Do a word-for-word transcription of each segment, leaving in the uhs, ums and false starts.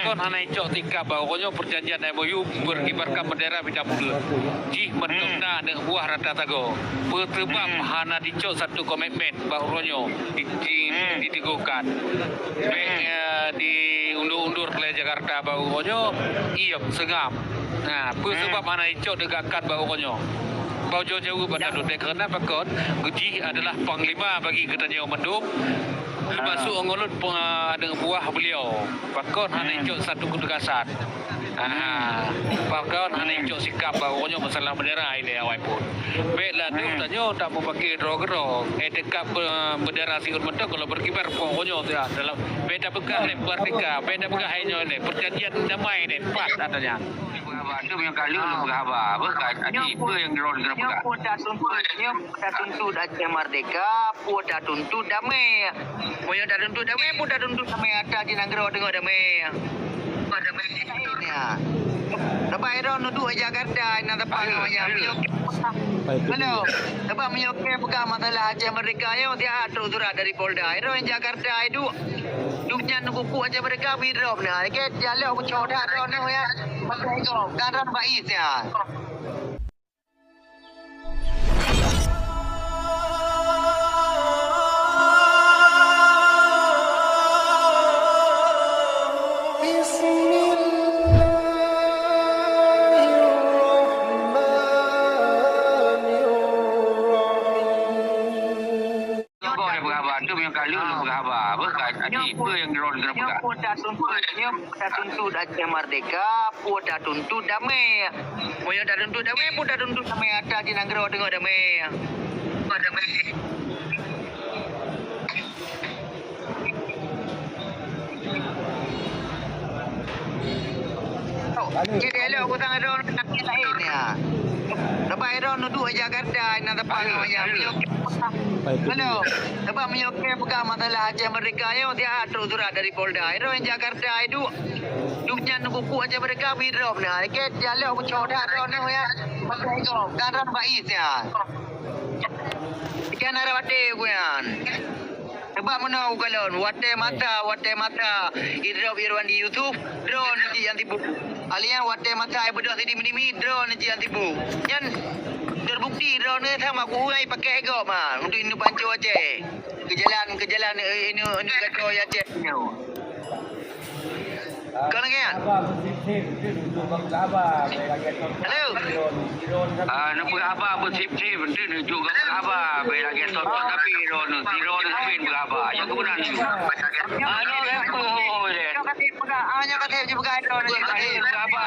Hana icok sikap bak uroe nyoe, perjanjian M O U berkibarkan bendera bidang buleuen. Jih mantong na aneuk buah rata sagoe. Peue seubab hana dicok satu komitmen bak uroe nyoe di, di, diteguhkan. Bèk, eh, diundur-undur lé Jakarta bak uroe nyoe, iem, seungab. Nah, peue seubab hana icok diteguhkan bak uroe nyoe? Bak ujoe jaweueb anda dudek, karena pakon jih adalah panglima bagi geutanyoe mandum, termasuk ngon lôn, pe-, aneuk buah beliau. Pakon hana icok satu keutegasan? Aha, pakon hana icok sikap bak uroe nyoe masalah bendera ilèe awai phon? Bèk laju tanyoe tak meupake droe keudroe. Eh, sikap, eh, bendera siuroe mantong kalau berkibar phon uroe nyoe dalam, bèk tapeugah lé merdeka, bèk tapeugah hai nyoe lé perjanjian damai lé, pat ata nyan. Peugah haba, tu meunyoe ka lheueh lôn peugah haba, apa ka aci peue nyang droeneuh keuneuk peugah? Nyoe peue tatuntut, nyoe peue tatuntut Aceh Merdeka, peue tatuntut damai. Meunyoe tatuntut damai, peue tatuntut damai ata di nanggroe teungoh damai. Damai. Ya. Lepas droeneuh duek Jakarta, na teupang ayam. Halo. Sebab meunyoe keu peugah masalah Aceh Merdeka nyoe, siat trok surat dari Polda. Droeneuh Jakarta duek. Dum nyan kuku aja mereka bidrop na. Oke, dialog kucok dah droeneuh ya. Pakai kong, dan ram bais ya. Bismillahirrahmanirrahim. Nyoe boh lé peugah haba, tu meunyoe ka lheueh lôn peugah haba, apa ka aci peue nyang droeneuh keuneuk peugah? Nyoe peue tatuntut, nyoe peue tatuntut Aceh Merdeka, peue tatuntut damai. Meunyoe tatuntut damai, peue tatuntut damai ata di nanggroe teungoh damai. Damai. Jadi elok aku sang droeneuh nak lain ya. Lepas droeneuh duek Jakarta, na teupang ayam. Halo. Sebab meunyoe keu peugah masalah Aceh Merdeka nyoe, siat trok surat dari Polda. Droeneuh Jakarta duek. Dum nyan kuku Aceh Merdeka bidrop na. Oke, dialog kucok dah droeneuh ya. Pakai kong, dan ram bais ya. Ikan arah baté ku nyan. Sebab meunoe ukalon, watèe masa, watèe masa Idrop Irwandi Yusuf, droeneuh cit nyang sibuk. Alian watèe masa Ibeudôh Siti Minimin, droeneuh cit nyang sibuk. Nyan terbukti droeneuh sama ku urai pakai ego ma untuk indu panco Aceh. Keujalan, keujalan, eh, indu, indu gaco Aceh nyoe. Kau lagi ya? Halo. Ah, nak peugah haba beusip-sip, nanti nunjuk gambar haba, bela gesot, tapi droeneuh, droeneuh sabe peugah haba. Yang kebenaran ni. Ah, nyoe lé, oh, oh, lé. Nyoe ka sép peugah, ah, nyoe ka sép peugah droeneuh. Peugah haba.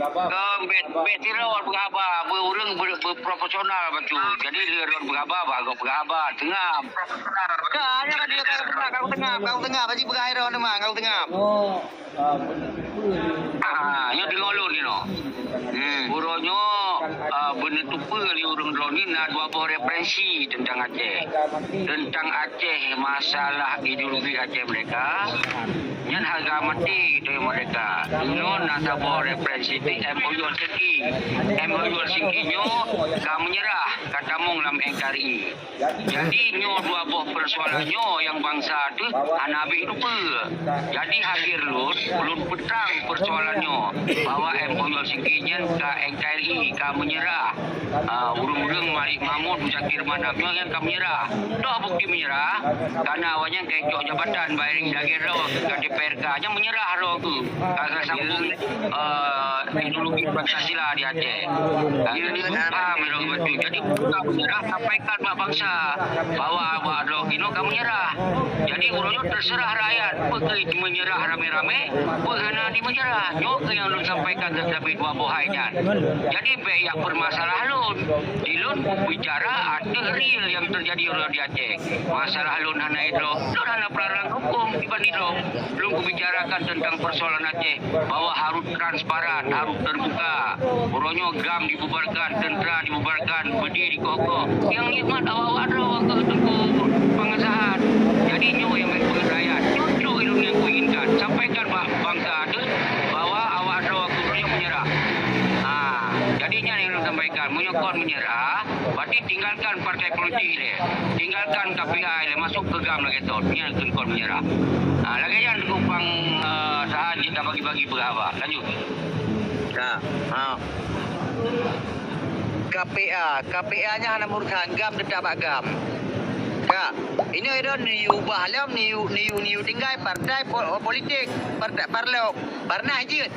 Kau bet, bet tiro peugah haba, beu ureueng beu, beu profesional bacut. Jadi lé droeneuh peugah haba, bah, peugah haba, tengah. Ka, nyoe ka dia ka tengah, ka tengah, ka tengah, pasti peugah droeneuh memang, ka tengah. Oh. Ah, nyoe deungoe lôn inoe. Hmm. Uroe nyoe, ah, beuneutupeue lé ureueng droeneuh na dua boh referensi teuntang Aceh. Teuntang Aceh, masalah ideologi Aceh merdeka, nyan hareuga maté keu merdeka. Nyoe na saboh referensi di M O U Helsinki. M O U Helsinki nyoe ka meunyeurah, ka tamong lam N K R I. Jadi, nyoe dua boh peusoalan nyoe nyang bansa teuh hana habéh lupeue. Jadi, akhé lôn, lôn peutrang peusoalan nyoe, bahwa M O U Helsinki nyan ka N K R I, ka meunyeurah. Ah, ureueng-ureueng Malik Mahmud, Muzakir Manaf nyoe nyan ka meunyeurah. Toh bukeuti meunyeurah, kareuna awaknyan ka icok jabatan, bayeue lagèe droe ka D P R K, nyan meunyeurah droe keuh. Ka, ka sambung, eh, ideologi Pancasila di Aceh. Nah, jadi, paham ya, betul. Jadi, kita menyerah, sampaikan bak bangsa bahwa awak droe inoe ka menyerah. Jadi, uroe nyoe terserah rakyat, peue keuh menyerah ramé-ramé, peue hana dimenyerah. Nyoe keuh nyang lôn sampaikan teutabé dua boh hai nyan. Jadi, bèk jak peumasalah lôn. Di lôn kubicara ateueh real nyang teujadi uroe di Aceh. Masalah lôn hana idroe, lôn hana pelarang hukôm kiban idroe. Lôn kubicarakan teuntang peusoalan Aceh, bahwa harôh transparan, harôh teubuka. Uroe nyoe GAM dibubarkan, teuntra dibubarkan, beudé dikoh-koh. Nyang nikmat awak-awak droe keuh teungku pengesahan. Jadi nyoe nyang bèk peungeut rakyat. Nyoe ilôn nyang kuinginkan. Sampaikan bak bangsa teuh bahwa awak droe keuh uroe nyoe menyerah. Ha, jadi nyan nyang lôn sampaikan. Meunyoe kon menyerah, Berarti tinggalkan partai politik ilèe. Tinggalkan K P A ilèe, masuk keu GAM lagèe thôn. Nyan keuneuk kon meunyeurah. Ha, lagèe nyan Teungku Pang, eh, Sahan jeuet tabagi-bagi peugah haba. Lanjut. Nah, ha. K P A, K P A nyan hana urusan, GAM teutap bak GAM. Ka. Inoe droeneuh ubah lom, niu, niu, niu tinggai partai po-, politik, partai parlok. Parnah jeuet.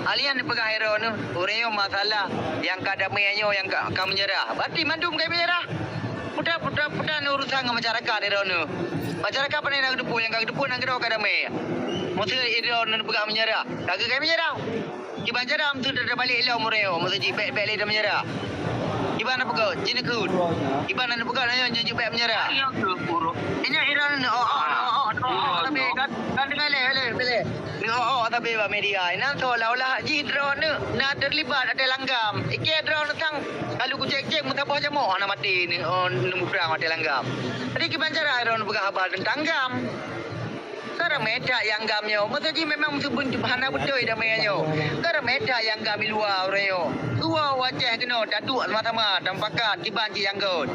Alèh nyan neupeugah droeneuh, ureueng nyoe masalah nyang ka damé nyoe nyang ka, ka meunyeurah. Berarti mandum ka meunyeurah. Putra, putra, putra urusan ngon masyarakat droeneuh. Masyarakat pane na geuteupeue, nyang ka geuteupeue nanggroe ka damé. Maksud droeneuh neupeugah meunyeurah. Ka keuh ka meunyeurah. Kiban cara meuseuti tabalek lom ureueng nyoe, meuseuti bèk, bèk lé tameunyeurah. Kiban na peugah, jih neukheun. Kiban na peugah, nyoe, nyoe jeuet bèk meunyeurah. Ingat droeneuh, oh, oh, oh, oh, oh, tapi kan, kan deungö lé, lé, lé. Ni, oh, oh, tapi bak media. Inan seolah-olah jih droeneuh na terlibat ateueh lam GAM. Ikèe droeneuh sang, lalu kucék-cék meusaboh jamok hana maté ni, oh, neumuprang ateueh lam GAM. Jadi kiban cara droeneuh peugah haba teuntang GAM. Ka ramé that nyang GAM nyoe. Masa jih memang meuseubeuet hana beutôi damé nyoe. Ka ramé that nyang GAM di luwa uroe nyoe. Dua Aceh keunoe taduek sama-sama, tamupakat, kiban jih nyang göt.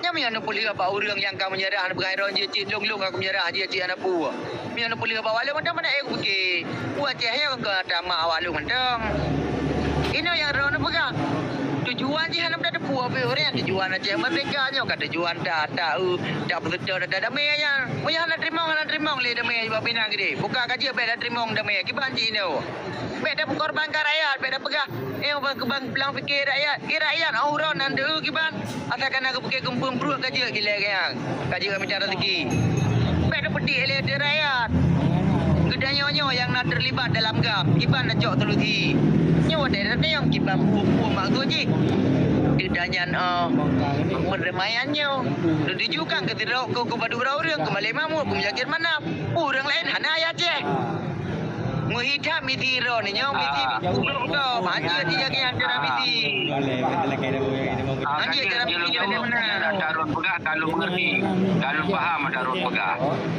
Nyan meunyoe neupeulheueh bak ureueng nyang ka meunyeurah, neupeugah droe jeuet cit lôn-lôn ka meunyeurah, jeuet cit hana peue. Meunyoe neupeulheueh bak awak lôn mantong, mana ék kupiké. Aceh nyoe kon tamat awak lôn mantong. Inoe nyang droeneuh peugah. Tujuan jih hana tateupeue pih ureueng, tujuan Aceh merdeka nyoe ka tujuan ta, ta, eu, ta peuseutôt, ta damé nyan. Meunyoe hana teurimong, hana teurimong lé damé bak Pinang keudéh. Buka ka jeuet bèk tateurimong damé, kiban jih inoe. Bèk tapeukorbankan rakyat, bèk tapeugah, eh, bang, bang, blang piké rakyat. Eh, rakyat, oh, uroe nan deuh kiban. Asai ka na geupike geumpeueng pruet ka jeuet gilée gayang, ka jeuet mita raseuki. Bèk tapeudik lé ateueh rakyat. Geutanyoe nyoe nyang na teulibat dalam GAM, kiban na cok solusi. Nyoe watèe tatanyong kiban peue-peue maksud jih. Geutanyoe nyan, eh, perdamaian nyoe. Ditujukan keu sidroe, keu, keu padub droe ureueng, keu Malém Mahmud, keu Muzakir Manaf. Ureueng laén hana ayah Aceh. Meuhidab misi droe nyoe, misi Ah. Ureueng tu, hanjeuet jih lagèe nyan cara misi. Ah, hanjeuet cara misi lagèe mana? Tarun peugah, ka lôn mengerti. Ka lôn paham Tarun peugah.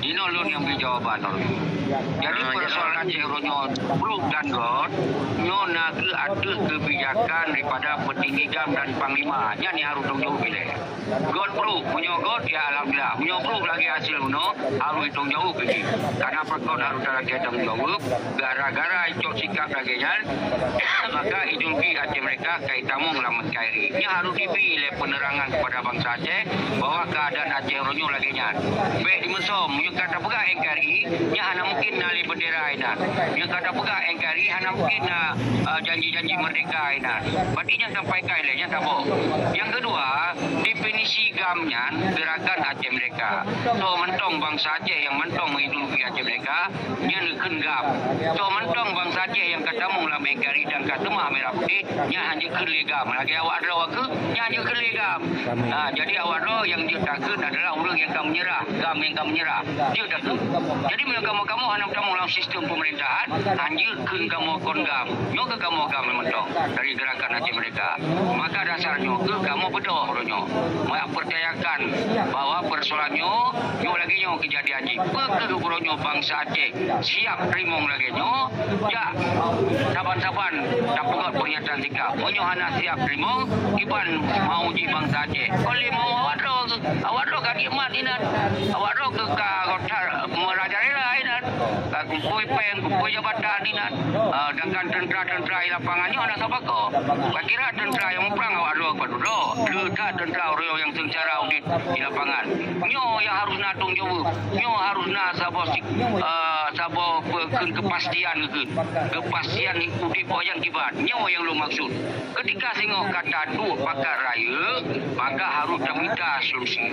Inoe lôn nyang bri jawaban lôn. Jadi, ah, persoalan Aceh uroe nyoe, brok dan göt, nyoe na keuh ateueh kebijakan daripada petinggi GAM dan panglima. Nyan nyang harôh tanggung jaweueb ilèe. Göt brok, meunyoe göt, ya alhamdulillah. Meunyoe brok lagèe hasil bunoe, harôh itanggung jaweueb lé jih. Karena pakon harôh talakèe tanggung jaweueb, gara-gara icok sikap lagèe nyan, maka ideologi Aceh Merdeka ka itamong lam N K R I. Nyan harôh ibi lé penerangan kepada bansa Aceh bahwa keadaan Aceh uroe nyoe lagèe nyan. Bèk dimeusom, meunyoe ka tapeugah N K R I, nyan hana mungkin na lé bendera inan. Meunyoe ka tapeugah N K R I, hana mungkin na, eh, janji-janji merdeka inan. Berarti nyan sampaikan ilèe, nyan saboh. Nyang keudua, definisi GAM nyan Gerakan Aceh Merdeka. Soe mantong bansa Aceh nyang mantong mengideologi Aceh Merdeka, nyan neukheun GAM. Soe mantong bansa Aceh nyang ka tamong lam N K R I dan ka seumah merah putih, nyan hanjeuet kheun lé GAM. Lagèe awak droe keuh, nyan hanjeuet kheun lé GAM. Ha, jadi awak droe nyang jeuet takheun adalah ureueng nyang ka meunyeurah, GAM nyang ka meunyeurah. Jeuet takheun. Jadi meunyoe kamoe-kamoe hana tamong lam sistem pemerintahan, hanjeuet kheun kamoe kon GAM. Nyoe keuh kamoe GAM mantong dari Gerakan Aceh Merdeka. Maka dasar nyoe keuh kamoe beudôh uroe nyoe. Meupercayakan bahwa persoalan nyoe, nyoe lagèe nyoe kejadian jih. Peu kheueh uroe nyoe bansa Aceh siap teurimong lagèe nyoe? Jak saban-saban tapeugöt pernyataan sikap. Meunyoe hana siap teurimong, kiban mau jih bansa Aceh. Kon lé mau awak droe, awak droe ka nikmat inan. Awak droe keuh ka rota merajalela inan. Ka kumpôi péng, kumpôi jabatan inan. Ah, sedangkan tentera-tentera di lapangan nyoe hana sapa ko. Kira tentera nyang muprang awak droe padub droe. Le that tentera uroe nyang seucara audit di lapangan. Nyoe nyang harôh na tanggung jaweueb. Nyoe harôh na saboh si-, eh, saboh pe-, keu-, kepastian keu-, kepastian udép awaknyan kiban. Nyoe nyang lôn maksud. Ketika singoh ka taduek pakat rayeuk, maka harôh tamita solusi.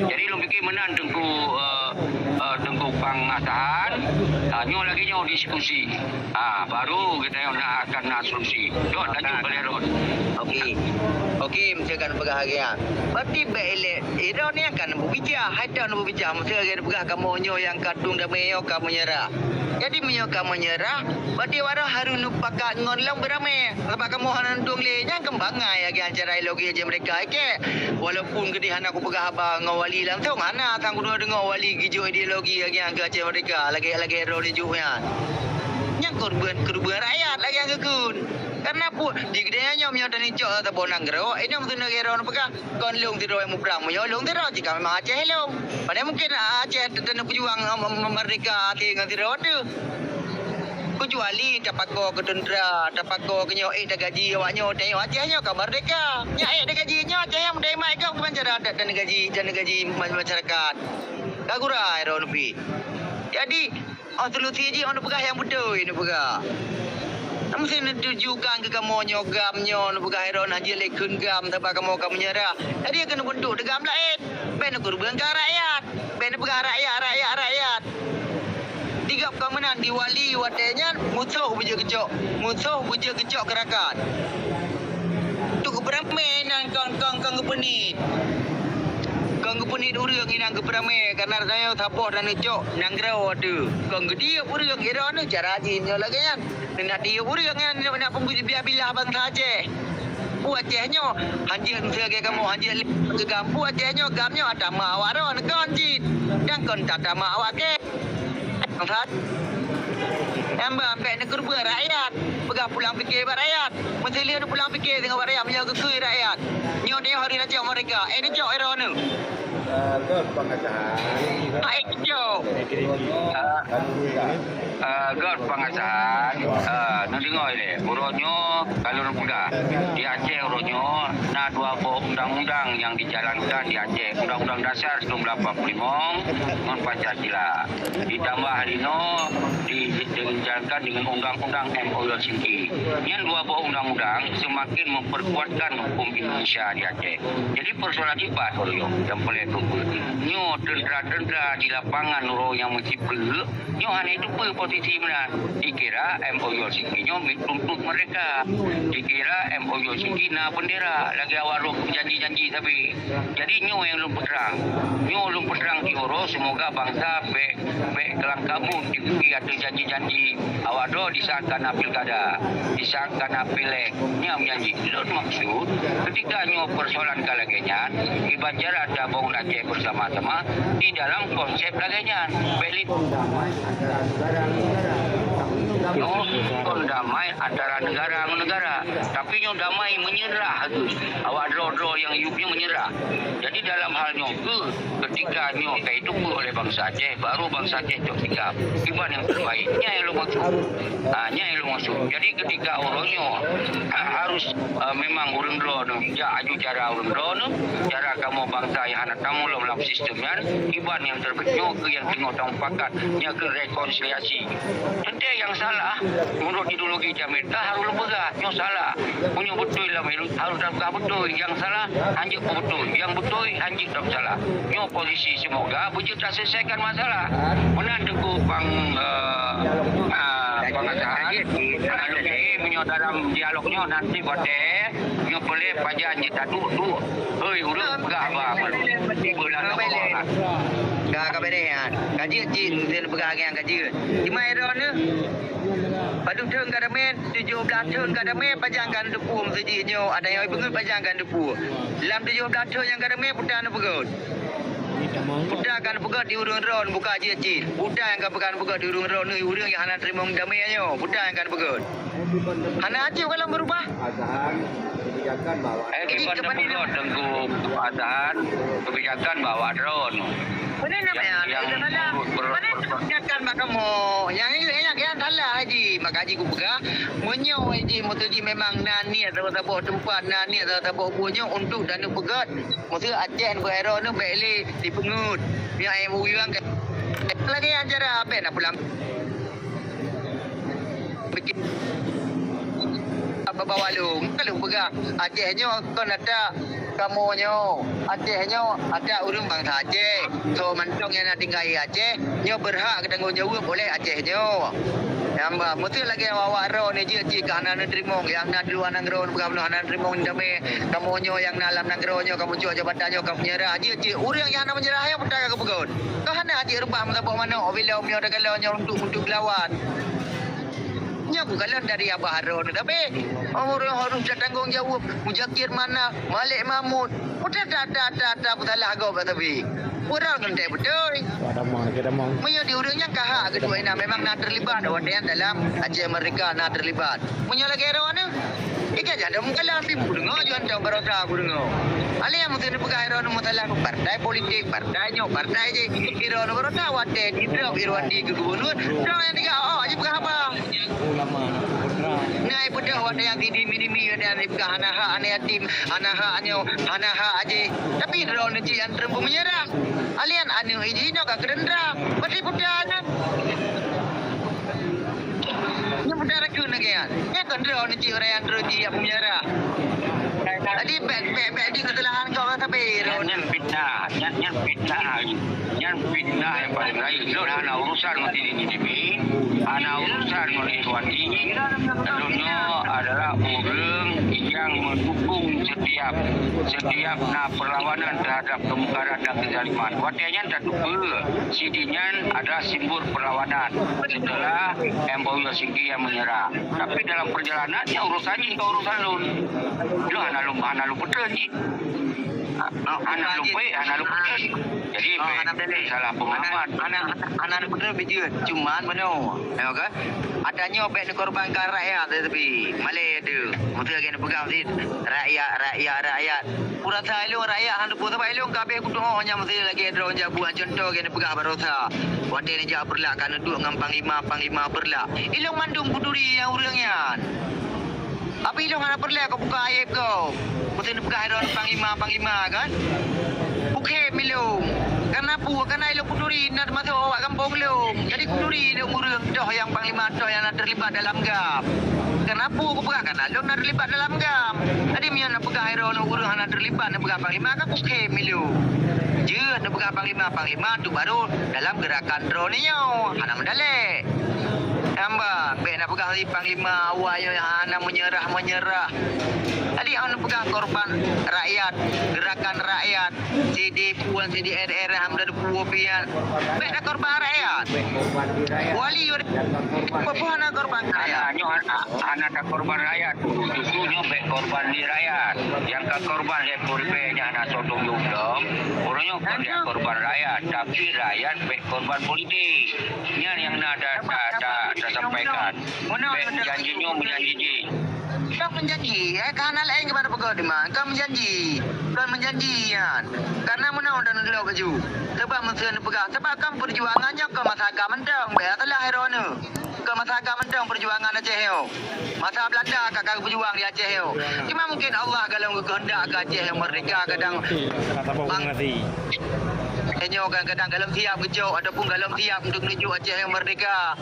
Jadi lôn pike meunan Teungku, eh, eh, Teungku Pang Atahan, ah, nyoe lagèe nyoe diskusi. Ah, baru geutanyoe na akan na solusi. Dok lanjut bak lôn. Okey. Okey, meunyoe ka neupeugah lagèe nyan. Berarti bèk ilèe, eh, droeneuh kan neubeubicara, hai droeneuh neubeubicara, meunyoe lagèe neupeugah kamoe nyoe nyang ka tueng damé nyoe ka meunyeurah. Jadi meunyoe ka meunyeurah, berarti awak droe harôh neupakat ngon lôn beuramé. Sabab kamoe hana neutueng lé, nyan keumbang ngai lagèe acara ideologi Aceh Merdeka ikèe. Walaupun keudéh hana kupeugah haba ngon wali langsông, hana sang kudeungoe wali geujok ideologi lagèe nyang keu Aceh Merdeka, lagèe, lagèe droeneuh jok nyan. Nyan keureubeuen, keureubeuen rakyat lagèe nyang geukheun. Karena pu-, di keudè nyoe meunyoe tanicok saboh nanggroe, inong teuneuk ero neupeugah, kon lôn sidroe muprang. Meunyoe lôn sidroe, jika memang Aceh lôn. Padahai mungkin Aceh teuneuk peujuang, em, em, merdeka até ngon sidroe teuh. Kecuali tapako keu tentera, tapako keu nyoe, eh, tagaji awak nyoe, tanyoe Aceh nyoe ka merdeka. Nyak, eh, tagaji nyoe Aceh nyang meudai mai gob keuman cara dan, dan gaji, dan gaji ma-, masyarakat. Ka gura ero neubi. Jadi, oh, solusi jih, oh, neupeugah nyang beutôi, neupeugah. Mesti neutujukan keu kamoe nyoe GAM nyoe, neupeugah ero nah jeuet lé kheun GAM, sabab kamoe ka meunyeurah. Jadi, keuneuk beutôi teu GAM laén. Bèk neukeureubeuen keu rakyat. Bèk neupeugah rakyat, rakyat, rakyat. Di gob ka meunan di Wali watèe nyan, musoh beujeuet geucok, musoh beujeuet geucok keu rakan. Untuk beurame nan kon, kon, kon geupeuniet. Kon geupeuniet ureueng inan geubeurame, karena tanyoe saboh dan neucok nanggroe teuh. Kon geudieup ureueng, ira nyoe cara jih nyoe lagèe nyan. Nak dieup ureueng nyan, nak peubilah-bilah bansa Aceh. Peue Aceh nyoe, hanjeuet lagèe kamoe, hanjeuet lé GAM. Peue Aceh nyoe, GAM nyoe, atama awak droe, kon cit. Dan kon tatama awak kèe. Nyang ban bèk neukeureubeuen rakyat, peugah pulang pikè bak rakyat. Meusilih neupulang pikè deungon bak rakyat, meunyoe geukheun rakyat. Nyoe deh hari neucok merdeka, eh, neucok ero nyoe. Eh, göt pengesahan. Hai, neucok. Eh, eh, göt pengesahan. Eh, neudeungoe lé, uroe nyoe ka lôn peugah. Di Aceh uroe nyoe na dua boh undang-undang nyang dijalankan di Aceh, Undang-Undang Dasar seribu sembilan ratus empat puluh lima ngon Pancasila. Ditambah linoe di-, dijalankan dengan undang-undang M O U Helsinki. Nyan dua boh undang-undang semakin memperkuatkan hukum Indonesia di Aceh. Jadi persoalan ibat uroe nyoe nyang paléng teupeue. Nyoe tentera-tentera di lapangan uroe nyang meusipeue, nyoe hana jiteupeue posisi meunan. Dikira M O U Helsinki nyoe meutuntut merdeka. Dikira M O U Helsinki na bendera lagèe awak rhot janji-janji sabe. Jadi nyoe nyang lôn peutrang. Nyoe lôn peutrang di uroe, semoga bansa bèk, bèk keulangkabut dipike ateueh janji-janji awak droe di saat ka na pilkada, di saat ka na pileg. Nyan janji. Lôn maksud, ketika nyoe persoalan ka lagèe nyan, kiban cara tabangun Aceh bersama-sama di dalam konsep lagèe nyan. Bèk li-, nyoe kon damai antara negara ngon negara, tapi nyoe damai meunyeurah. Awak droe-droe nyang yub nyoe meunyeurah. Jadi dalam hal nyoe keuh, ketika nyoe ka jiteupeue oleh bansa Aceh, baru bansa Aceh cok sikap. Kiban nyang terbaik. Nyan nyang lôn maksud. Ha, nyan nyang lôn maksud. Jadi ketika uroe nyoe, ha, harus, eh, memang ureueng droeneuh jak aju cara ureueng droeneuh, cara kamoe bansa nyang hana tamong lom lam sistem nyan, kiban nyang terbaik. Nyoe keuh nyang teungoh tamupakat, nyoe keuh rekonsiliasi. Teuntèe nyang salah, menurut ideologi Jamirta harôh leupeugah, nyoe salah. Meunyoe beutôi lam harôh tapeugah beutôi, nyang salah hanjeuet peubeutôi, nyang beutôi hanjeuet tapeugah salah. Nyoe posisi semoga beujeuet taselesaikan masalah. Meunan Teungku Pang, eh, ah, Pang Azhar, lalu ni meunyoe dalam dialog nyoe nanti watèe nyoe boleh pajan jeuet taduek-duek. Hei, ureueng peugah haba malu. Tiba dalam Ka, ka beureh nyan. Ka jeuet cit, mungken peugah nyan ka jeuet. Teuma droeneuh, padum thôn ka damé, tujoh blaih thôn ka damé, pajan ka neuteupeue meuseujid nyoe, ada nyang beungeut pajan ka neuteupeue. Lam tujoh blaih thôn nyang ka damé, peue tan neupeugöt. Peue tan ka neupeugöt di ureueng droeneuh, buka jeuet cit. Peue tan nyang ka peugah neupeugöt di ureueng droeneuh, ureueng nyang hana teurimong damé nyoe, peue tan nyang ka neupeugöt. Hana acuh ka lom beurubah. Eh, kiban neupeugöt Teungku Azhar, keubijakan bak awak droeneuh. Mana nama nyang, nyang, nyang urus ber-, mana ber-, kebijakan bak kamoe? Nyang, nyang, nyang salah Haji, maka Haji kupeugah, meunyoe Haji meutuji memang na niet saboh-saboh teumpat, na niet saboh-saboh buet nyoe untuk taneuk peugöt. Maksud Aceh beuero nyoe bèk lé dipeungeut. Nyang M O U nyang ka-, lagèe nyang cara bèk na pulang. Apa bawa lu? Kalau peugah Aceh nyoe kon ata kamoe nyoe. Aceh nyoe ata ureueng bansa Aceh. So mantong nyang na tinggai Aceh nyoe berhak geutanggong jaweueb oleh Aceh nyoe. Nyang ba, meuteuk lagèe awak-awak droeneuh jeuet cit ka hana neuteurimong, nyang na di luwa nanggroe peugah bunoe hana neuteurimong damé. Kamoe nyoe nyang na lam nanggroe nyoe kamoe cok jabatan nyoe ka meunyeurah. Jeuet cit ureueng nyang hana meunyeurah nyan peue tan ka geupeugöt. Ka hana cit reubah meusaboh manok, bila umieng teugalon nyoe untuk, untuk geulawan. Nyoe bukan dari Abah Harun, tapi ureuëng harus bertanggung jawab. Muzakir Manaf, Malik Mahmud, udah tak, tak, tak, tak bersalah gob, tapi urang keuntée beutôi. Ada mang, ada mang. Meunyoe di ureuëng nyang kahak keudua inan memang na terlibat, watée nyan dalam Aceh Merdeka na terlibat. Meunyoe lagée droeneuh, ikan jadong kalam tipu deungoe juan tong barosa ku deungoe. Alai nyang meuteun peugah droeneuh masalah partai politik, partai nyoe, partai jih. Droeneuh barosa watée jidrop Irwandi keu gubernur, droeneuh nyang tiga oh aja peugah haba. Nai beudôh watée nyang didimi-dimi, watée nyang dipeugah hana hak aneuk yatim, hana hak nyoe, hana hak aje. Tapi droeneuh cit nyang treun meunyeurah. Alian aneuk iji nyoe ka keudendra. Berarti buta nyan. Nyoe buta rakeun lagée nyan. Nyan kon droeneuh cit ureuëng nyang treun jih jak meunyeurah. Jadi, bèk, bèk, bèk di kesalahan kau kata bero. Nyan fitnah, nyan, nyan fitnah. Nyan fitnah nyang paling rayeuk. Lôn hana urusan ngon T D N I T B, hana urusan ngon Irwandi. Lôn nyoe adalah ureuëng nyang mendukung setiap, setiap na perlawanan terhadap kemungkaran dan kezaliman. Watée nyan tateupeue, sidinyan adalah simbol perlawanan setelah M O U Helsinki nyang meunyeurah. Tapi dalam perjalanan, nyan urusan jih, bukan urusan lôn. Lôn hana lôn, hana lôn peutreun jih. Hana lupék, hana lupék. Jadi, oh, bèk hana bèk. Salah pemahaman. Hana, hana, hana lupék bèk jeuet. Cuman, meunoe. Ya, kan? Ata nyoe bèk neukorbankan rakyat, tapi malèe tu. Mesti lagèe neupeugah mesti rakyat, rakyat, rakyat. Kurasa ilôn rakyat hana lupék, sabab ilôn ka habéh kutu'oh nyang mesti lagèe droe jabu. Contoh lagèe neupeugah barosa. Watèe neujak Peureulak ka neuduek ngon panglima, panglima Peureulak. Ilôn mandum kuturi nyang ureueng nyan. Tapi ilôn hana peureulèe keu buka aéb keu. Meuteun peugah droe panglima-panglima kan. Bukém ilôn. Karena peue? Karena ilôn kuturi na teumasok awak gampông ilôn. Jadi kuturi ilôn ureueng toh nyang panglima, toh nyang na teulibat dalam GAM. Karena peue kupeugah? Karena lôn na teulibat dalam GAM. Jadi meunyoe na peugah droe ureueng hana teulibat na peugah panglima kan bukém ilôn. Jeuet na peugah panglima-panglima tu baru dalam gerakan droe nyoe. Hana meudalek. Hamba, bèk na peugah lé panglima awak nyoe hana meunyeurah-meunyeurah. Tadi hana peugah korban rakyat, gerakan rakyat, C D puan, C D R R, hamba ada puo pian. Bèk na korban rakyat. Wali, peue hana korban rakyat. Hana, nyoe hana, hana takorban rakyat. Justru nyoe bèk korban lé rakyat. Nyang ka korban lé peureulèe nyan hana sodong yum dong. Ureueng nyoe kon korban rakyat, tapi rakyat bèk korban politik. Nyan nyang na ta-, ta-, ta-, tasampaikan. Bèk janji nyoe meujanji jih. Kon meujanji, eh, ka hana laén keupada peugah diman. Kon meujanji. Kon meujanji nyan. Karena meunoe dan lôn laju. Sebab meuseuen peugah. Sebab kan peujuangan nyoe kon masa agam mantong. Bèk salah droeneuh. Kon masa agam mantong peujuangan Aceh nyoe. Masa Belanda ka, ka peujuang di Aceh nyoe. Cuma mungkin Allah golom geukeuheundak keu Aceh nyang merdeka kadang bang-, eh, nyoe kadang-kadang golom siap geucok ataupun golom siap untuk menuju Aceh nyang merdeka.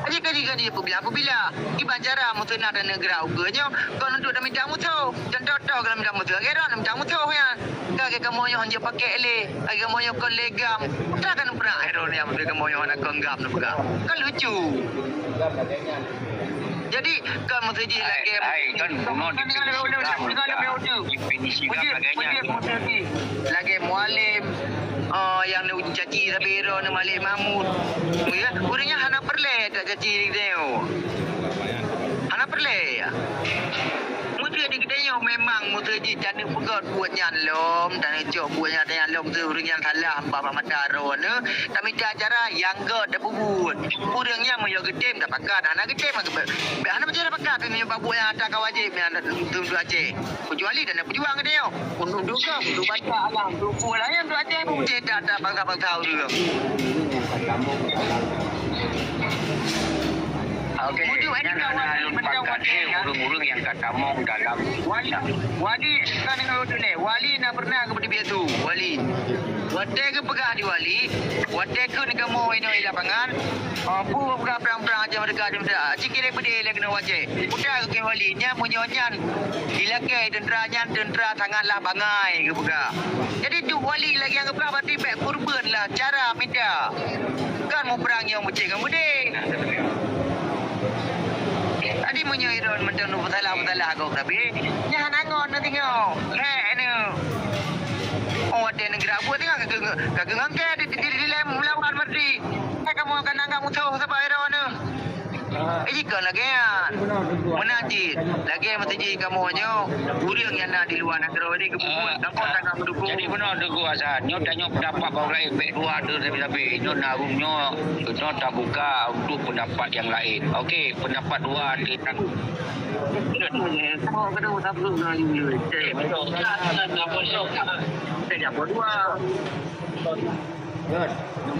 Jadi, jadi, jadi, apabila, apabila kiban cara musoh na dan negara ukeue nyoe, kon untuk tamita musoh. Contoh, toh, kalau mita musoh, lagèe droe mita musoh nyan. Ka lagèe kamoe nyoe hanjeuet pakèk lé, lagèe kamoe nyoe kon lé GAM. Takkan pernah droe nyang lagèe kamoe nyoe hana kon GAM neupeugah. Kan lucu. Jadi, kan meuseujih lagèe, hai, kan bunoe definisi GAM, definisi GAM lagèe nyan. Lagèe Mualem, oh, nyang neucaci sabe droe neu Malik Mahmud. Ya, ureueng nyan hana peureulèe tacaci lé geutanyoe. Hana peureulèe, ya. Meuseuti geutanyoe memang meuseujih taneuk peugöt buet nyan lom, taneuk cok buet nyan, nyan lom, ureueng nyan salah bak mata droeneuh, tamita cara nyang göt tapeubuet. Ureueng nyan meunyoe geutem tapakat, hana geutem, hana pajoh tapakat, meunyoe bak buet nyang ata ka wajéb nyan untuk Aceh. Kecuali dan peujuang geutanyoe. Untuk dosa, untuk baca Allah, untuk peue laén, untuk Aceh pun cit that-that bangsa-bangsa ureueng. Okey, nyan hana lôn pakat lé ureueng-ureueng nyang ka tamong dalam. Wali, wali, kan ngon lôn tuléh, wali na pernah keu beudibiet su, wali. Watèe geupeugah di wali, watèe kheun kamoe inoe di lapangan, oh, peue peugah prang-prang aja merdeka, aja merdeka. Cit kirém beudé lé keunoe wajéb. Peugah keu wali, nyan meunyoe nyan ilakèe teuntra nyan, teuntra sangatlah bangai geupeugah. Jadi, duek wali lagèe nyang geupeugah, berarti bèk keureubeuen lah cara mita. Kan muprang nyang meucék ngon meudéh. Jadi, meunyoe droe mantong neupeusalah-peusalah gob, tapi nyan hana ngon neutingoe. Hék, neu. Oh, watèe neugerak buet teuka ka keu-, ka keunong kèe di, di, di, dilèe meulawan, berarti. Kan kamoe ka anggap musoh sabab droeneuh. Jadi, kon Cit, lagèe meuseujid kamoe nyoe, ureueng nyang na di luwa nanggroe ni geupeubuet, ah, gampông ah, sangat meudukung. Jadi beuna Teungku Hasan, nyoe tanyoe peundapat bak ureueng laén bèk dua tu sabe-sabe. Nyoe na ureueng nyoe, nyoe tabuka untuk peundapat nyang laén. Okey, peundapat dua teuntang.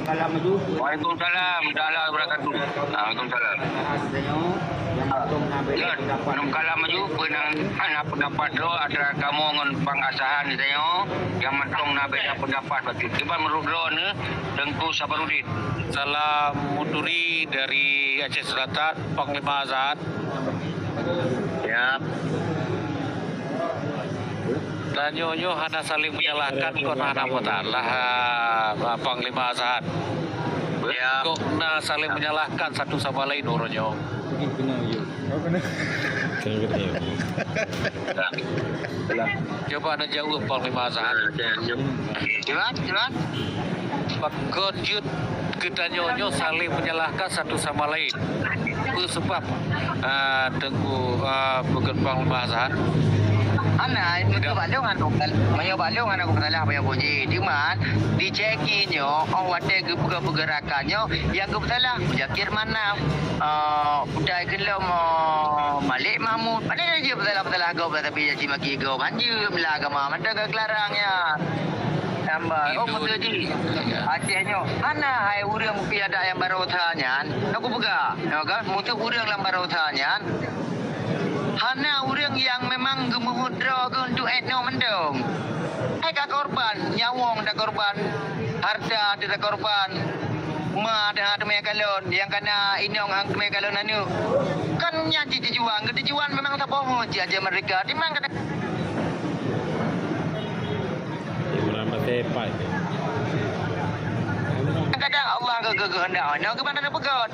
Waalaikumsalam warahmatullahi wabarakatuh. Waalaikumsalam. Lôn, lôn kalam maju, peunang hana peundapat droe antara kamoe ngon Bang Asahan tanyoe, nyang mantong na beda peundapat bacut. Kiban meunurot droeneuh, Teungku Sabarudin. Salam muturi dari Aceh Selatan, Panglima Asahan. Ya. Tanyoe nyoe hana saling menyalahkan, kon hana masalah, ah, Panglima Asahan. Ya. Kok na saling menyalahkan satu sama lain uroe nyoe? Coba na jaweueb Panglima Asahan. Silakan, silakan. Pakon jeuet geutanyoe nyoe saling menyalahkan satu sama lain? Peue seubab, ah, Teungku, ah, Panglima Asahan? Hana, meunyoe bak lôn hana, meunyoe bak lôn hana peue salah, meunyoe puji. Cuman, di Ceki nyoe, oh, watèe geupeugah-peugah rakan nyoe, nyang geupeusalah Muzakir Manaf, eh, Utai Keulom, eh, Malik Mahmud. Pane jeuet peusalah-peusalah gob, tapi jeuet maki gob. Hanjeuet meulah agama, mantong ka geularang nyan. Tambah, oh, beutôi jih. Aceh nyoe hana hai ureueng mupiadak nyang baroesa nyan. Aku peugah, nyoe kan, musoh ureueng lam baroesa nyan. Hana ureueng nyang memang geumeuhudroe keu untuk etno mantong. Hai ka korban, nyawöng takorban, hareuta takorban. Ma teuha teumé kalon, nyang kana inong han teumé kalon aneuk. Kan nyan cit tujuan, keu tujuan memang saboh cit aja merdeka. Di man kata Imran Patepai. Kadang Allah ke, ke, kehendak, nah, ke mana nak peugah?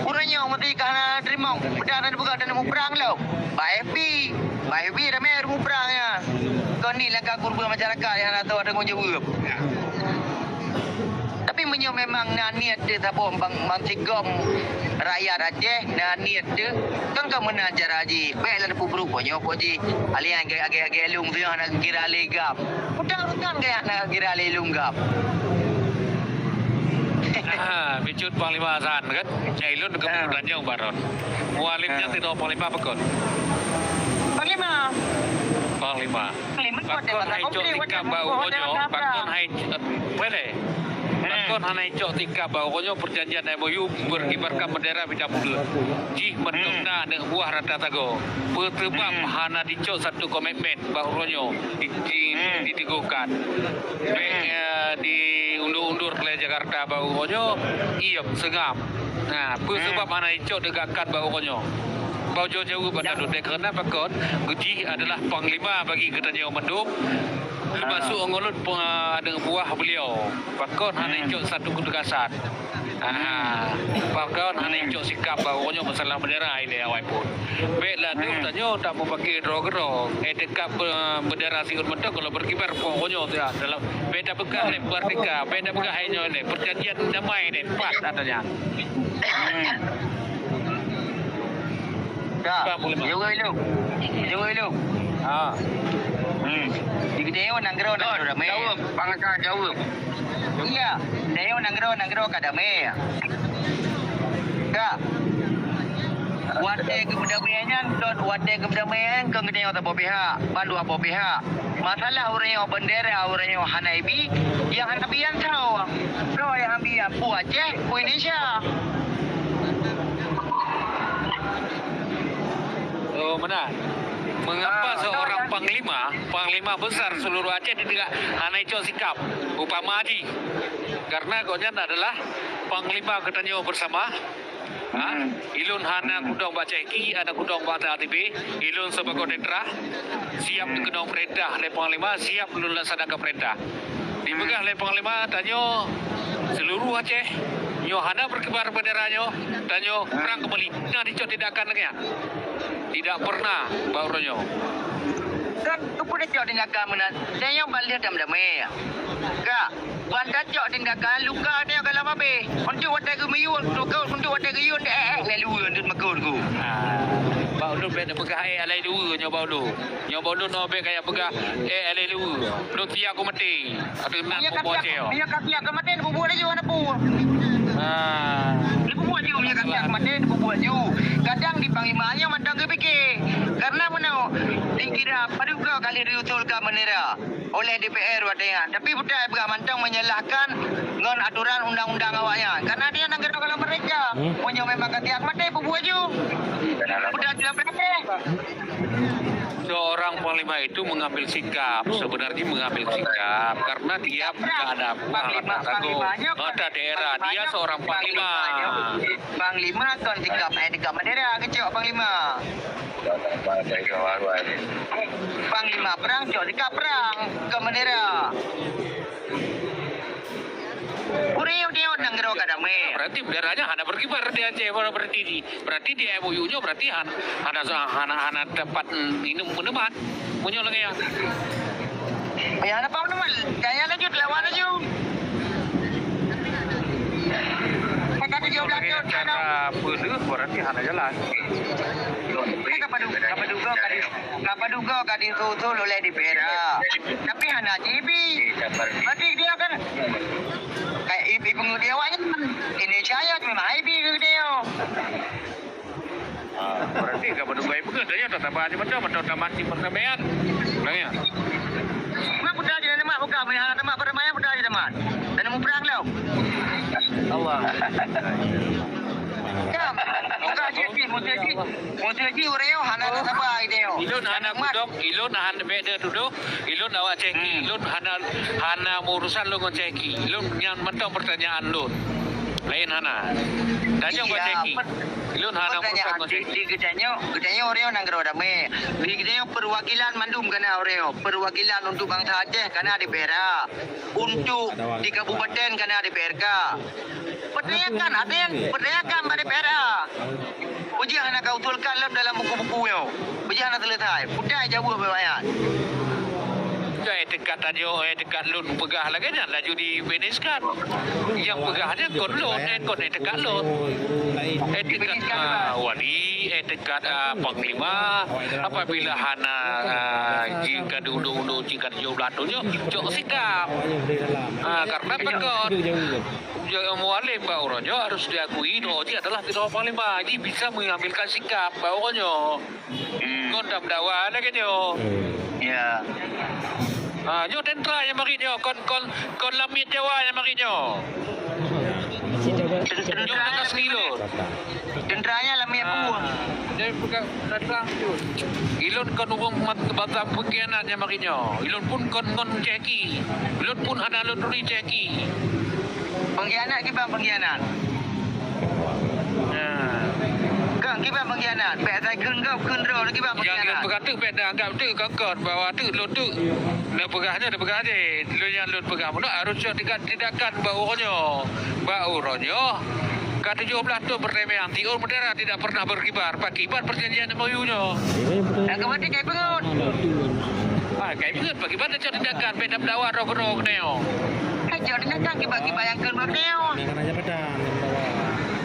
Ureueng nyoe meuti ka hana teurimong, peudang hana peugah dan muprang lom. Bak F B, bak F B ramé ureueng muprang nyan. Kon ni langkah kurban masyarakat nyang hana tahu ada tanggung jaweueb. Tapi meunyoe memang na niet teuh saboh bang, bang sigom rakyat Aceh, na niet teuh, kan ka meunan cara jih. Bèk lôn peubrôk nyoe po jih. Alèh agèe-agèe lôn tu hana kira lé gam. Udang rutan gaya na kira lé lôn gam. Ah, bicut Panglima Hasan kan? Nyai lôn ke Panglima Baron. Mualim nyan tidak Panglima apa kon? Panglima. Panglima. Panglima pakon hai cok tingkap bak uroe nyoe, pakon hai, eh, boleh. Pakon hana icok tingkap bak uroe nyoe perjanjian M O U berkibarkan bendera bintang putih. Jih mantong na aneuk buah rata tago. Peue seubab hana dicok satu komitmen bak uroe nyoe di, di, diteguhkan. Bèk, eh, diundur-undur lé Jakarta bak uroe nyoe, iem seungab. Nah, peue seubab hana icok teugakkan bak uroe nyoe? Bak ujoe jaweueb anda dudek keureuna pakon jih adalah panglima bagi geutanyoe mandum, teumasuk ngon lôn pe-, aneuk buah beliau. Pakon hana icok satu keutegasan? Ah, pakon hana icok sikap bak uroe nyoe masalah bendera ilèe awai phon? Bèk laju tanyoe tak meupaké droe keudroe. Eh, dekat be-, bendera siôn mantong kalau berkibar pun uroe nyoe tu ya, dalam bèk tapeugah lé merdeka, bèk tapeugah hai nyoe lé perjanjian damai lé, pat ata nyan. Ka. Jaweueb ilôn. Jaweueb ilôn. Ha. Hmm. Di geutanyoe nanggroe, nanggroe damai. Jaweueb, bangsa jaweueb. Iya, geutanyoe nanggroe, nanggroe ka damai. Ka. Watèe geupeudamai nyan, kon watèe geupeudamai nyan, kon geutanyoe saboh pihak, ban dua boh pihak. Masalah ureueng nyoe bendera, ureueng nyoe hana ibi, nyang hana bi nyan soe? Soe nyang hana bi nyan? Peue Aceh, peue Indonesia? Oh, meunan. Mengapa seorang panglima, panglima besar seluruh Aceh tidak hana icok sikap? Upama jih. Karena gobnyan adalah panglima geutanyoe bersama. Ha? Ilôn hana kudong bak Ceki, hana kudong bak T A T B. Ilôn sibagoe tentara, siap dikeunong peurintah lé panglima, siap lôn laksanakan peurintah. Dipeugah lé panglima, tanyoe seluruh Aceh nyoe hana berkibar bendera nyoe, tanyoe perang kembali. Nah, dicok tindakan lagèe nyan. Tidak pernah bak uroe nyoe. Kan, keupeue dicok tindakan meunan? Tanyoe ban lheueh tameutamé. Ka. Ban tacok tindakan luka tanyoe ka lheueh habéh. Untuk watèe geumiyueb, untuk, untuk watèe geuyue, eh, eh, lé luweue, untuk makot ku. Ah, Bèk neupeugah, "Eh, alai dua nyoe bak ulôn." Nyoe bak ulôn nyoe bèk kaya peugah, "Eh, alai dua." Lôn siap keu maté. Ateueh nan. Meunyoe ka siap, meunyoe ka siap keu maté, neububuet laju hana peue. Ah. Neububuet laju, meunyoe ka siap keu maté, neububuet laju. Kadang di panglima nyoe mantong geupike. Karena meunoe, dikira padum goe kali diusulkan bendera oleh D P R watèe nyan. Tapi peue ta peugah mantong menyalahkan ngon aturan undang-undang awaknyan. Karena dia negara kalau mereka. Hmm. Meunyoe memang ka siap keu maté, bubuet laju. Peue ta tidak berani. Seorang panglima itu mengambil sikap, sebenarnya mengambil sikap karena dia nggak ada buah, nggak ada tanggung. Ada daerah, dia seorang panglima. Panglima kon sikap, eh, sikap bendera keucok panglima. Panglima perang cok sikap perang keu bendera. Ureueng nyoe nanggroe ka damé. Berarti benderanya hana berkibar di Aceh, berarti di, berarti di M O U nyoe berarti han-, hana, hana, hana tempat minum minuman. Meunyoe lagèe nyan. Ya, hana paham teman. Kaya laju, lawan laju. Kata tujuh belas tahun, cara peuleueh berarti hana jalan. Kan ka padum, ka padum goe ka di, ka padum goe ka diusul oleh D P R. Tapi hana J B. Berarti dia kan kayak ibu pengundi awaknya. Indonesia ya memang I B ke dia. Ah, berarti ka padum goe peugah, tanya tak tambah aja macam, macam tambah si pertamaian. Tanya. Mak buta je nama buka, melihat nama permainan buta je nama. Dan muprang lom. Allah. Bukan, bukan je, je, musuh je. Musuh je, ureueng hana sabar ide. Ilôn hana gudok, ilôn hana beda duduk, ilôn awak ceki, ilôn hana, hana urusan lôn ngon ceki. Ilôn nyan mantong pertanyaan lôn. Lain hana. Tanya ngon ceki. Ilôn hana urusan ngon ceki. Di, di geutanyoe, geutanyoe ureueng nanggroe damé. Di geutanyoe perwakilan mandum kana ureueng. Perwakilan untuk bangsa Aceh kana di Perak. Untuk di kabupaten kana di P R K. Pertanyakan, ada yang pertanyakan pada P R A. Ujian hana ka usulkan lom dalam buku-buku nyoe. Ujian hana selesai. Udah jaweueb bak ayat. Ka etikat tanyoe, etikat lôn peugah lagèe nyan laju dibeneskan. Nyang peugah nyan kon lôn, eh, kon etikat lôn. Etikat, ah, wali, etikat, ah, panglima. Apabila hana, ah, jika diundo-undo, jika dijaweueb latu nyoe, cok sikap. Ah, karena peugah. Ujar mualif bak uroe nyoe harus diakui droe jih adalah ketua panglima. Jadi bisa mengambilkan sikap bak uroe nyoe. Hmm. Kon dam dawa lagèe nyoe. Hmm. Ya. Ha, nyoe tentara nyang marit nyoe, kon, kon, kon lamiet Jawa nyang marit nyoe. Nyoe tentara. Nyoe tentara sekilo. Tentara nyan lamiet buah. Jadi peugah tentara tu. Ilôn kon ureueng mat-, mata pengkhianat nyang marit nyoe. Ilôn pun kon ngon ceki. Ilôn pun hana lôn turi ceki. Pengkhianat kiban pengkhianat. Ya. Kang kiban pengkhianat. Bèk sai kheun gob kheun droe kiban pengkhianat. Nyang lôn peugah teuk bèk neuanggap teuk kon-kon bahwa teuk lôn teuk. Neupeugah nyoe, neupeugah jih. Lôn nyang lôn peugah meunan harôh cok tindakan bak uroe nyoe. Bak uroe nyoe. Ka tujoh blah thôn perdamaian, tiôn mutiara tidak pernah berkibar. Pakiban perjanjian M O U nyoe. Agama tinggai peungeut. Ah, kai peungeut, pakiban cok tindakan, bèk dam dawa droe keudroe keunoe. Hai, cok tindakan kiban-kiban nyang kheun bak keunoe.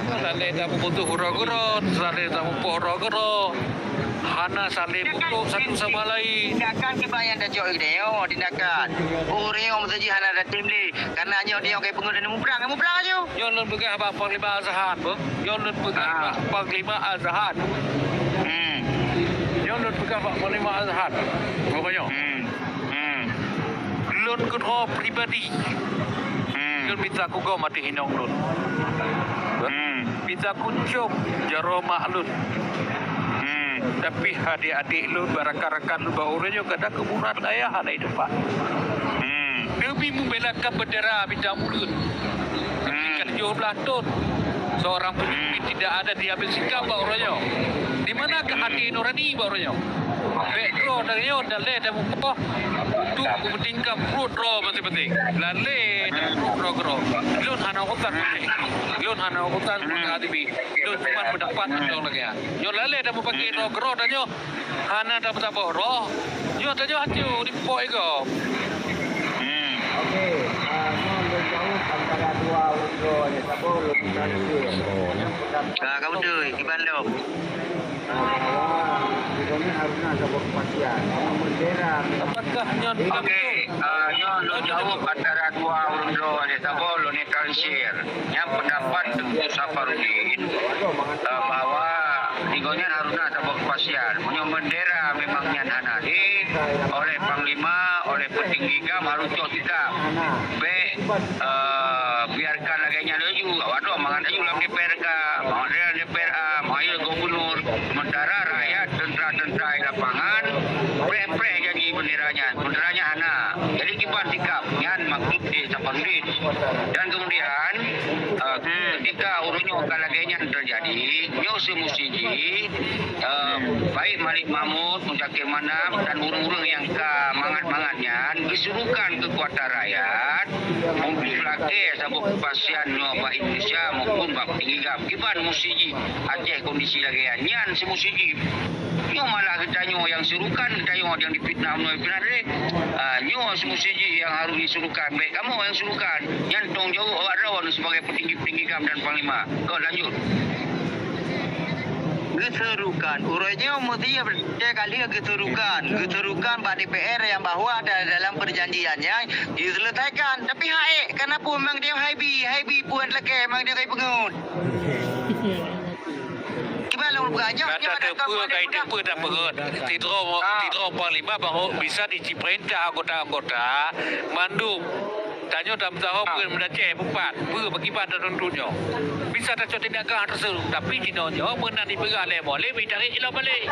Saleh tamubutuh droe keudroe, saleh tamupoh droe keudroe. Hana saling butuh satu sama lain. Tindakan kiban nyang tacok keunoe, tindakan. Ureueng meusaji hana tatem lé. Karena nyoe dia kai peungeut dan muprang, muprang laju. Nyoe lôn peugah bak Panglima Azhar, beuh. Nyoe lôn peugah bak Panglima Azhar. Hmm. Nyoe lôn peugah bak Panglima Azhar. Bukan nyoe. Hmm. Hmm. Lôn keudroe pribadi. Hmm. Lôn mita kugom até inong lôn. Hmm. Mita kucok jaroe mak lôn. Hmm. Tapi adik-adik lôn, rakan-rakan lôn bak uroe nyoe kada keuburan ayah hana teumpat. Hmm. Demi membelakan bendera bintang mureun. Kan tujoh blah thôn seorang pemimpin tidak ada diambil sikap bak uroe nyoe. Di manakah hati nurani bak uroe nyoe? Bèk droe dan nyoe dan lé dan mupoh untuk kepentingan pruet droe maséng-maséng. Lalé dan pruet droe keudroe. Lôn hana urusan ngon ceki. Lôn hana urusan ngon H T B. Lôn cuma pendapat tentang lagèe nyan. Nyoe lalé dan mupakè droe keudroe dan nyoe. Hana tapeutaboh roh. Nyoe tanyoe hana dipoh igoe. Hmm. Okey, ah, nyoe lôn jaweueb antara dua uroe nyoe, saboh lôn tafsir. Ah, ka beutôi, kiban lom. Bahwa di sini harusnya ada kepastian. Bendera memang. Apakah nyoe? Okey, ah, nyoe lôn jaweueb antara dua ureueng droe nyoe, saboh lôn netralisir. Nyang pendapat Teungku Safarudin, eh, bahwa di gobnyan harusnya ada kepastian. Meunyoe bendera memang nyan hana di oleh Panglima, oleh petinggi GAM harus cok sikap. Bèk, eh, biarkan lagèe nyan laju. Awak tu mangat laju lam D P R ka, mangat laju lam D P R A, mangat laju gubernur. Sementara rakyat, tentara-tentara di lapangan, preh-preh janji bendera nyan. Bendera nyan hana. Jadi kiban sikap nyan maksud di Safarudin. Dan kemudian, eh, ketika ureueng nyoe ka lagèe nyan terjadi, nyoe semusi jih, eh, baik Malik Mahmud, Muzakir Manaf, dan ureueng-ureueng nyang ka mangat-mangat nyan, geusuruhkan keukuatan rakyat untuk lakèe saboh kepastian nyoe bak Indonesia maupun bak petinggi GAM. Kiban musi jih Aceh kondisi lagèe nyan, nyan semusi jih. Nyoe malah geutanyoe nyang suruhkan, geutanyoe nyang difitnah, meunyoe difitnah tadi. Ah, nyoe semusi jih nyang harus disuruhkan. Bèk kamoe nyang suruhkan. Nyan tanggung jaweueb awak droe sebagai petinggi-petinggi GAM dan Panglima. Keu lanjut. Geusuruhkan. Uroe nyoe mesti tiep kali geusuruhkan. Geusuruhkan bak D P R nyang bahwa da-, dalam perjanjian nyan diselesaikan. Tapi hai, kenapa memang dia hai bi, hai bi puan lakèe, memang dia hai peungeut. Kiban lôn peugah nyoe, nyoe Kata teupeu, kai teupeu dan peureuet. Sidroe, sidroe panglima baru bisa dicipta anggota-anggota mandum. Tanyoe tameusaho peue meudacèe peupat, peue bagi ban tatuntut nyoe. Bisa tacok tindakan tersebut, tapi jinoe nyoe meunan dipeugah lé Mualem, ditarek ilong balek.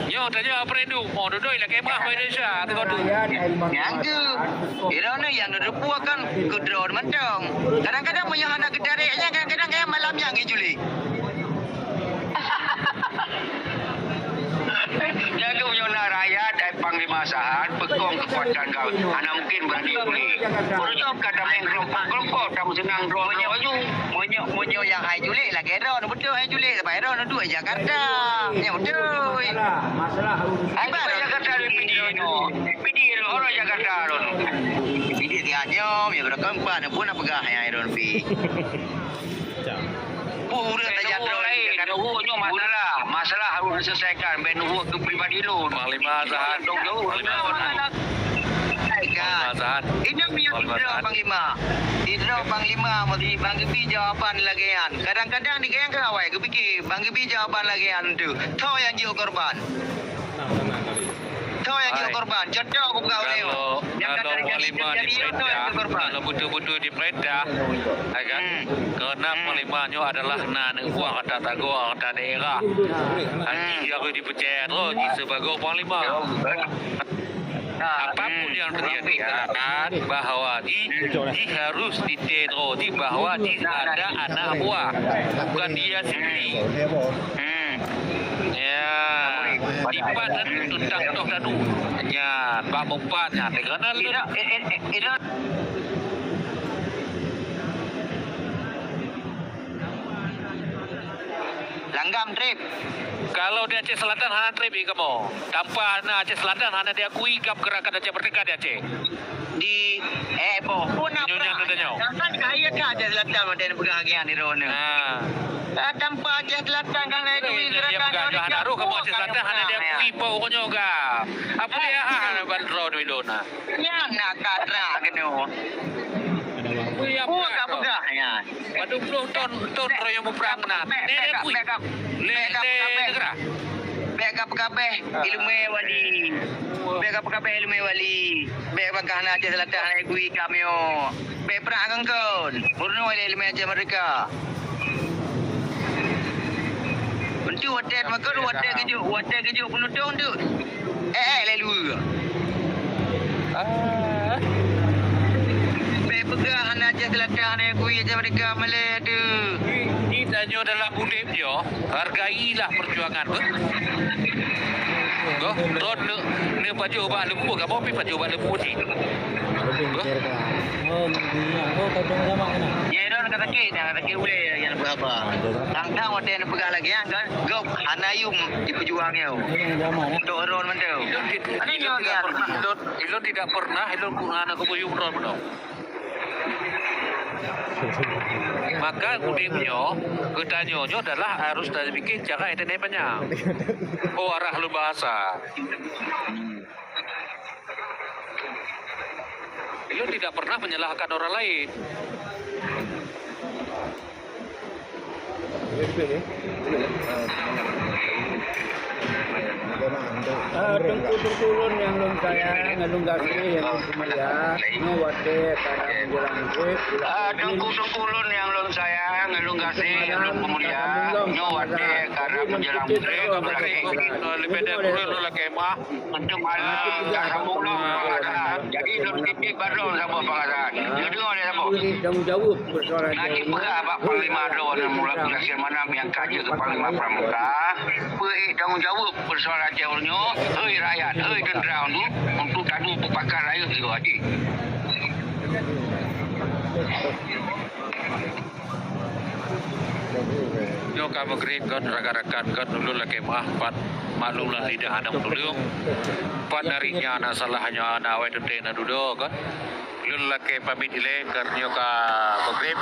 Nyoe tanyoe referendum, oh, duduk ilak kemah Indonesia, tengok tu. Nyang tu, ira ni yang diteupue kan keudroe mantong. Kadang-kadang meunyoe hana geutarek nyan, kadang-kadang kaya malam nyan geuculik. Nyan keuh meunyoe na rakyat dan Panglima Sahan peukong keukuatan GAM, hana mungkin beurani pulih. Ureueng nyoe ka tamong kelompok-kelompok, tameuseunang droe nyoe laju. Meunyoe, meunyoe nyang hai culik lagèe droe, beutôi hai culik, sabab droe duek Jakarta. Nyan beutôi. Hai bak Jakarta di P D nyoe. P D orang Jakarta droe. P D tiap nyoe, ya, berapa empat, pun nak peugah nyang droe pi. Peue ureueng tajak droe laén, nyoe masalah. Masalah harus diselesaikan. Bèk neuhok keu pribadi lôn. Panglima Zahan. Dong jauh. Panglima Zahan. Kan. Panglima Zahan. Ini minyak Panglima sidroe Zahan. Panglima. Sidroe Panglima mesti Bang Gibi jawaban lagèe nyan. Kadang-kadang di gayang keu awai geupike Bang Gibi jawaban lagèe nyan tu. Soe nyang jeuet korban? Soe nyang jeuet korban? Contoh aku peugah ulèe. Kalau, kalau panglima diperintah, kalau betul-betul diperintah, ya kan? Hmm. Kerana panglima nyoe adalah na aneuk buah kata tagoe, kata daerah. Haji harus dipercaya droe jih sebagai panglima. Apapun yang terjadi, ya kan, bahawa jih, jih harus ditero jih bahawa jih ada anak buah, bukan dia sendiri. Hmm. Ya, tipat tadi tentang toh tadu. Ya, bak meupat nya. Kerana lu Ina, eh, eh, eh, Ina. Langgam trip. Kalau di Aceh Selatan hana trip, ih, kamu. Tanpa hana Aceh Selatan hana diakui GAM Gerakan Aceh Merdeka di Aceh. Di, eh, boh. Pun nak Nyonya perang. Nyonya. Kan kaya ka Aceh Selatan, ada yang pegang agian di roh ni. Ha. Ah, tanpa Aceh Selatan kan ada duit gerakan yang pegang Aceh Selatan hana diakui pokoknya ga. Apa dia ha, ha, ban roh duit dona. Nyan nak katra kena. Apa dia? Oh, tak pegang, ya. Padum ploh ton, ton royong muprang na. Lé, lé kui. Lé, lé negara. Bèk ka peukabeh ileumèe wali. Bèk ka peukabeh ileumèe wali. Bèk bangkah na Aceh Selatan hana kui kamio. Bèk prak kongkon. Murno lé ileumèe Aceh Merdeka. Untuk watèe makot, watèe geujok, watèe geujok peunutong tu. Eh, eh, lalu. Ah. Bèk peugah hana Aceh Selatan, hana kui Aceh Merdeka malèe tu. Di, di tanyoe dalam udép nyoe, hargailah perjuangan tu. Toh, droe ne, ne pajoh bak lembu, kamoe pi pajoh bak lembu cit. Toh? Oh, ni, oh, kau tengok sama kena. Ya, droe kata cit, kata cit ulèe yang berapa. Tang-tang watèe neupeugah lagèe nyan kan, gob hana yum dipeujuang nyoe. Untuk droe mantong. Ilôn ti-, ilôn tidak pernah, ilôn, ilôn tidak pernah, ilôn ku-, hana kupeuyum droe mantong. Maka udeb nyoe, geutanyoe nyoe adalah harus tapikir cara nyang panyang. Oh, arah lôn bahasa. Beliau tidak pernah menyalahkan orang lain. Ah, teungku-teungku lôn nyang lôn sayang, nyang lôn gaséh, nyang lôn mulia, nyoe watèe ka na menjelang maghrib, ah, teungku-teungku lôn nyang lôn sayang, nyang lôn gaséh, nyang lôn mulia, nyoe watèe ka na menjelang maghrib, apalagi, eh, leubeh dari buleuen lôn lakèe meuah. Untuk malam, dah sambung lom, Pak Hasan. Jadi, lôn titip bak droeneuh saboh, Pak Hasan. Neudeungoe lé saboh. Nanti peugah bak Panglima droeneuh, mula-mula siang malam nyang ka jeuet keu Panglima Pramuka, peue tanggong jaweueb peusoalan Aceh nyoe, hei rakyat, hei teuntera nyoe, untuk tanyoe peupakat rayeuk sigoe até. Nyoe ka maghrib kon, rakan-rakan kon, ulôn lakèe meuah, pat maklum lah lidah aneuk tuleueng. Pat dari nyan na salah nyoe na awai teuntèe na dudoe kon. Ulôn lakèe pamit ilèe, keu nyoe ka maghrib.